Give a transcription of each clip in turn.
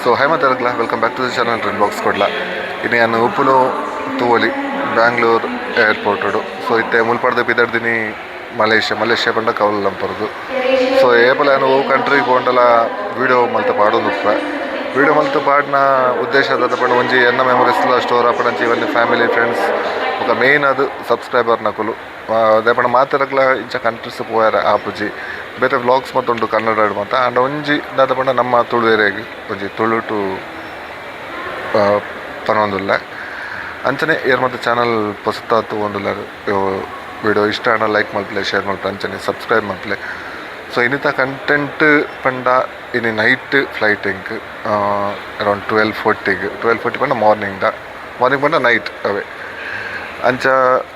ಸೊ high ಮಾತಾಡಕ್ಲ, welcome back to the channel Red Box Kudla. ಇನ್ನು ಉಪ್ಪುನು ತೂವೊಲಿ ಬ್ಯಾಂಗ್ಳೂರ್ ಏರ್ಪೋರ್ಟ್. ಸೊ ಇತ್ತೆ ಮುಲ್ಪಡ್ದು ಪಿದಡ್ದಿನಿ ಮಲೇಷ್ಯಾ. ಮಲೇಷ್ಯಾ ಪಂಡ ಕೌಲಾಲಂಪುರ್ದು. ಸೊ ಏಪಲ ಯಾನ್ ಒವು ಕಂಟ್ರಿಗೆ ಪೋಂಡಲ ವೀಡಿಯೋ ಮಲ್ತ್ ಪಾಡೊಂದುಪ್ಪೆ. ವೀಡಿಯೋ ಮಲ್ತ್ ಪಾಡ್ನ ಉದ್ದೇಶ ದಾದ ಪಂಡ, ಒಂಜಿ ಎನ್ನ ಮೆಮೊರೀಸ್ಲ ಸ್ಟೋರ್ ಆಪುನಂಚಿ, ಒಂಜಿ ಫ್ಯಾಮಿಲಿ, ಫ್ರೆಂಡ್ಸ್ ಬೊಕ ಮೇನ್ ಅದು ಸಬ್ಸ್ಕ್ರೈಬರ್ ನಕುಲು. ದಾಯೆ ಪಂಡ ಮಾತೆರೆಗ್ಲ ಇಂಚ ಕಂಟ್ರೀಸ್ ಪೋಯೆರೆ ಆಪುಜಿ. ಬೇತೆ ವ್ಲಾಗ್ಸ್ ಮಾತ ಉಂಡು ಕನ್ನಡ ಮಾತ. ಆಂಡ ಒಂಜಿ ದಾದ ಪಂಡ, ನಮ್ಮ ತುಳುವೆರೆಗ್ ಒಂಜಿ ತುಳುಟು ಪನೊಂದುಲ್ಲೆ. ಅಂಚನೆ ಏರ್ ಮಾತ ಚಾನಲ್ ಪೊಸತಾದ್ ತೂವೊಂದುಲ್ಲೆರ್, ವಿಡಿಯೋ ಇಷ್ಟ ಆಂಡ ಲೈಕ್ ಮಲ್ಪುಲೆ, ಶೇರ್ ಮಲ್ಪುಲೆ, ಅಂಚನೆ ಸಬ್ಸ್ಕ್ರೈಬ್ ಮಲ್ಪುಲೆ. ಸೊ ಇನ್ನಿತ ಕಂಟೆಂಟ್ ಪಂಡ, ಇನಿ ನೈಟ್ ಫ್ಲೈಟ್ ಎಂಕ್ ಅರೌಂಡ್ 12:40ಗ್. 12:40 ಪಂಡ ಮಾರ್ನಿಂಗ್ ದ, ಮಾರ್ನಿಂಗ್ ಪಂಡ ನೈಟ್ ಅವೇ. ಅಂಚ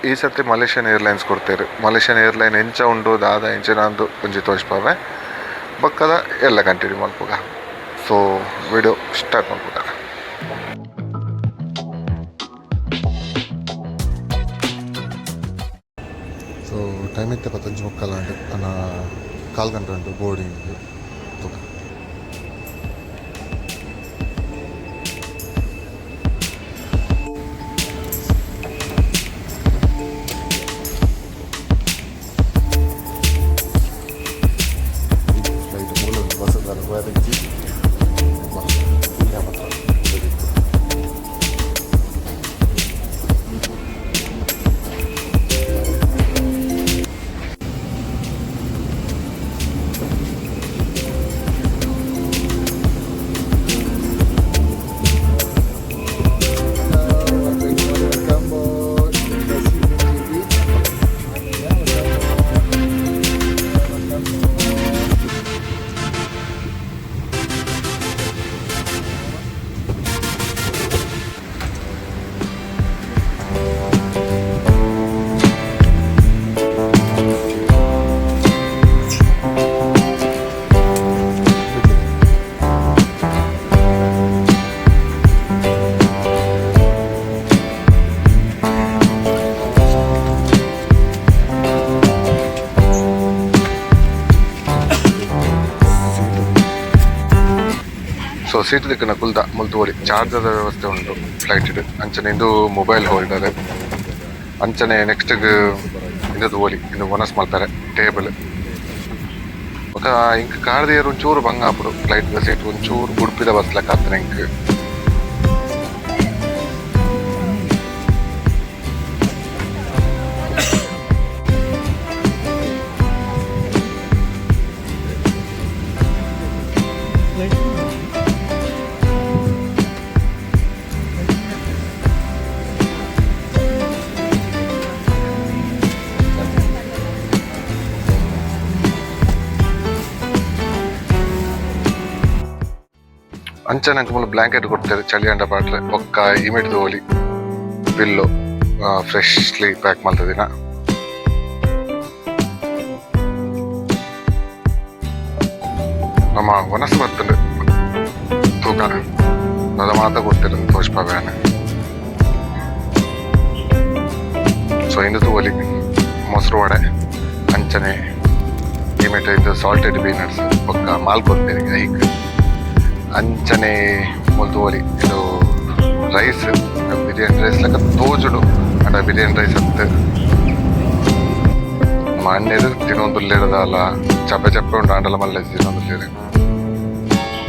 ಈ ಸರ್ತಿ ಮಲೇಷ್ಯನ್ ಏರ್ಲೈನ್ಸ್ ಕೊಡ್ತೇರು. ಮಲೇಷ್ಯನ್ ಏರ್ಲೈನ್ ಎಂಚ ಉಂಡು, ದಾದ ಎಂಚಿನ ಅಂದು ಒಂಜಿ ತೋಜ್ಪಾವೆ. ಬೊಕ್ಕದ ಎಲ್ಲ ಕಂಟಿನ್ಯೂ ಮಲ್ಪುಗ. ಸೊ ವಿಡಿಯೋ ಸ್ಟಾರ್ಟ್ ಮಲ್ಪುಗ. ಸೊ ಟೈಮ್ ಇತ್ತೆ 10:45 ಆಂಡ್. ನನ ಕಾಲ್ ಗಂಟೆ ಉಂಟು ಬೋರ್ಡಿಂಗ್. ತೂಕ. ಫ್ಲೈಟ್ ಮೂಲ ಬಸ್ ಪೋಯೆರೆ. ಮಾತ್ರ. Welcome board. TV. Yeah, welcome board. Welcome board. So seat ದಿಕ್ಕನ ಕುಲ್ದ. ಮುಲ್ತುವಳಿ ಚಾರ್ಜರ್ ವ್ಯವಸ್ಥೆ ಉಂಟು ಫ್ಲೈಟ್. ಅಂಚನೆ ಇಂದು ಮೊಬೈಲ್ ಹೋಲ್ಡರ್. ಅಂಚನೆ ನೆಕ್ಸ್ಟ್ ಇಂದು ತೂವೊಲಿ, ಇಂದು ವನಸ್ ಮಲ್ಪೆರೆ ಟೇಬಲ್. ಬೊಕ ಇಂಕ್ ಕಾರ್ದಿಯರ್ ಒಂಚೂರು ಬಂಗ ಆಪುಂಡು. ಫ್ಲೈಟ್ ಸೀಟ್ ಒಂಚೂರು ಉಡುಪಿದ ಬಸ್ ಲೆಕ್ಕ ಆತನ ಇಂಕ್. ಅಂಚನೆ ಅಂಕ ಮೂಲು ಬ್ಲಾಂಕೆಟ್ ಕೊಡ್ತಾರೆ ಚಳಿ ಅಂಡ ಪಾಡ್ರೆ. ಬೊಕ್ಕ ಇಮೆಟ್ ತೂವೊಲಿ, ಪಿಲ್ಲೋ ಫ್ರೆಶ್ಲಿ ಪ್ಯಾಕ್ ಮಲ್ತದಿನ. ನಮ್ಮ ವನಸ್ ಬತ್ತುಂಡು. ತೂಕ ದಾದ ಮಾತ ಕೊಡ್ತೀರ ತೋಜ್ಪಾವೆ. ಸೊ ಇಂದು ತೂವೊಲಿ, ಮೊಸರು ವಡೆ. ಅಂಚನೆ ಇಮೆಟ್ ಇಂದು ಸಾಲ್ಟೆಡ್ ಪೀನಟ್ಸ್. ಬೊಕ್ಕ ಮಾಲ್ ಕೊರ್ಪೆರ್ ಐಕ್. ಅಂಚನೆ ಮೂಲು ತೂವೊಲಿ, ಇದು ರೈಸ್, ಬಿರಿಯಾನಿ ರೈಸ್ ಲೆಕ್ಕ ತೋಜುಡು, ಆಂಡ ಬಿರಿಯಾನಿ ರೈಸ್ ಅತ್ತ್. ನಮ್ಮ ಅಣ್ಣೆರ್ ತಿನೊಂದುಲ್ಲೆರ್. ದಾಲ ಚಪ್ಪೆ ಚಪ್ಪೆ ಉಂಡು, ಆಂಡಲ ಮಲ್ಲೆ ತಿನೊಂದುಲ್ಲೆರ್.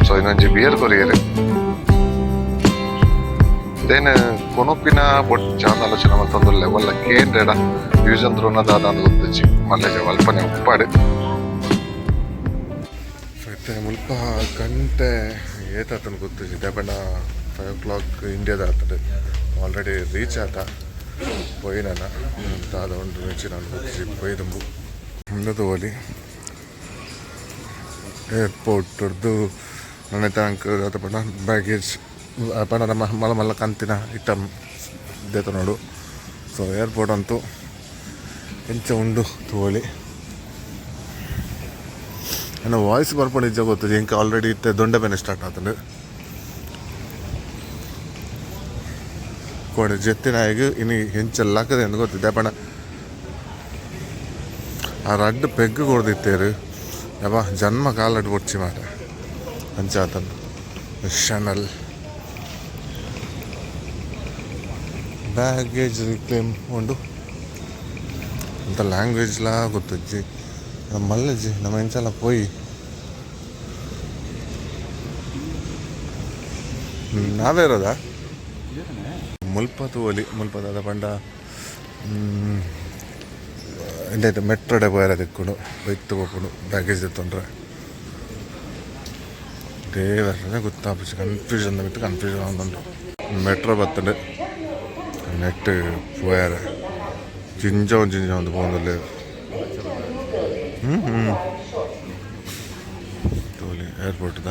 ಸೊ ಇನ್ನೊಂಜಿ ಬಿಯರ್ ಕೊರಿಯೆರ್. ದೇನ್ ಕೊನೊಪಿನ ಬೊಚ್ಚ ಆಲೋಚನೆ ಮಲ್ತೊಂದುಲ್ಲೆ. ಒಲ್ಲ ಕೇಂದ್ರಡ ಯೂಸ್ ಅಂದ್ರುನ ದಾದ ಅಂದ್ ಗೊತ್ತುಜ್ಜಿ. ಮಲ್ಲೆಜ ಅಲ್ಪನೆ ಉಪ್ಪಾಡು. ಸೊ ಇತ್ತೆ ಮುಲ್ಪ ಗಂಟೆ ಏತಾತನ ಗೊತ್ತುಜ್ಜಿ. ದಾಯೆ 5 ಓ ಕ್ಲಾಕ್ ಇಂಡಿಯಾದ ಆತದೆ. ಆಲ್ರೆಡಿ ರೀಚ್ ಆತ. ಪೋಯಿನ ದಾದ ಉಂಡು ಮೆಚ್ಚಿನ ಗೊತ್ತುಜ್ಜಿ. ಪೋಯ್ದುಂಬು ಉಂದು ತೂವೊಲಿ, ಏರ್ಪೋರ್ಟ್ ನನ್ನ ತನಕ ದಾದ ಪಂಡ ಬ್ಯಾಗೇಜ್ ಪಂಡ ನಮ್ಮ ಮಲ್ಲ ಮಲ್ಲ ಕಂತಿನ ಐಟಮ್ ದೆತೊನೊಡು. ಸೊ ಏರ್ಪೋರ್ಟ್ ಅಂತೂ ಎಂಚ ಉಂಡು ತೂವೊಲಿ. ಎನ್ನ ವಾಯ್ಸ್ ಬರ್ಪುಂಡು ಇಜ್ಜ ಗೊತ್ತುಜ್ಜಿ. ಎಂಕ್ ಆಲ್ರೆಡಿ ಇತ್ತೆ ದೊಂಡೆ ಬೇನೆ ಸ್ಟಾರ್ಟ್ ಆತುಂಡು. ಕೋಡೆ ಜೆತ್ತಿನಾಯಗ್ ಇನಿ ಎಂಚ ಲಕ್ಕದೆ ಅಂದ್ ಗೊತ್ತಿದ್ದೆ. ಪಂಡ ಆ ರಡ್ಡ್ ಪೆಗ್ ಕೊರ್ದಿತ್ತೇರು. ಯಬ್ಬಾ, ಜನ್ಮ ಕಾಲಡ್ ಬೊಡ್ಚಿ ಮಾರೆ, ಅಂಚ ಆತಂದು. ಶನಲ್ ಬ್ಯಾಗೇಜ್ ರಿಕ್ಲೇಮ್ ಉಂಡು. ಅಂತ ಲ್ಯಾಂಗ್ವೇಜ್ಲಾ ಗೊತ್ತಿಜ್ಜಿ ನಮ್ಮ ಮಲ್ಲಜ್ಜಿ ನಮ್ಮ ಇಂಚಲ ಪೋಯಿ ನಾವೇ ಇರೋದಾ ಮುಲ್ಪ ತೂವೊಲಿ. ಮುಲ್ಪದ ಪಂಡ ಎಂತಾಯ್ತು, ಮೆಟ್ರೋಡೆ ಪೋಯರ ತಿಕ್ಕುಂಡು, ಬೈತ್ ಪೋಪುಂಡು ಬ್ಯಾಗೇಜ್ ದೆತ್ತೊಂಡ್ರೆ. ದೇವರೇ, ಗೊತ್ತಾಪುಜಿ, ಕನ್ಫ್ಯೂಷನ್ ಮಿತ್ತ್ ಕನ್ಫ್ಯೂಷನ್ ಆವೊಂದುಂಡು. ಮೆಟ್ರೋ ಬತ್ತುಂಡು, ನೆಟ್ ಪೋಯರೆ ಜಿಂಜ ಜಿಂಜ ಒಂದು ಪೋವೊಂದುಲ್ಲೆರ್. ಹ್ಞೂ ಹ್ಞೂ ತೂಲೆ ಏರ್ಪೋರ್ಟ್ದ.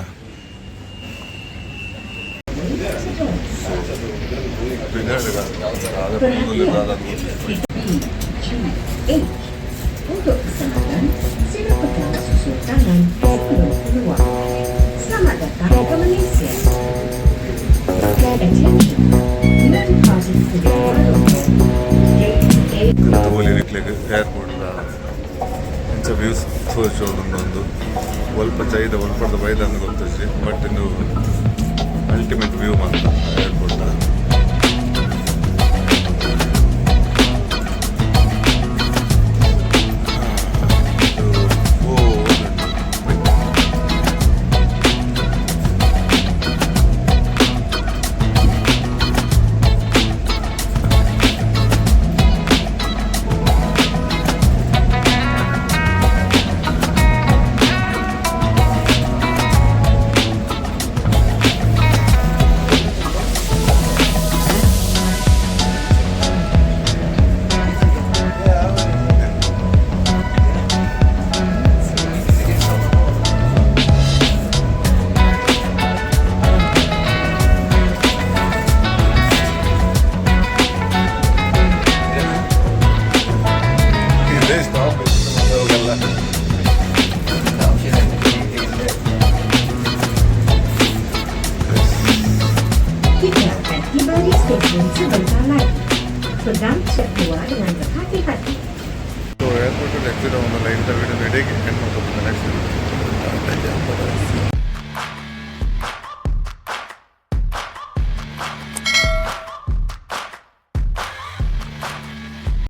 B, G, H. Untuk keselamatan, sila pegang susur tangan sebelum keluar. Selamat datang ke Malaysia. Attention. You are departing for Kuala Lumpur. Gate A. ತೂವೊಲಿ ನಿಕ್ಲೆಗ್ ಏರ್ಪೋರ್ಟ್ದ ಇಂಚ ವ್ಯೂಸ್ ತೋಜೊಂದುಂಡು. ಒಂದು ಒಲ್ಪ ಜೈದ ಒಲ್ಪಡ್ದ್ ಬೈದಂದು ಗೊತ್ತಿಜ್ಜಿ, ಬಟ್ ಇಂದು ಅಲ್ಟಿಮೇಟ್ ವ್ಯೂ ಮಾತ್ರ ಏರ್ಪೋರ್ಟ್ದ. ಓ. ಇದೇ ಸ್ಟಾಪ್ ಹೋಗಲ್ಲ. Kita akan tiba di stesen sebentar lagi. Pegang siap keluar dengan berhati-hati. So airport exit ಆವೊಂದುಲ್ಲ. ಇಂಥ ವಿಡಿಯೋ ಇಡೀ ಎಂಡ್ ಮಲ್ತೊಂದು. Next.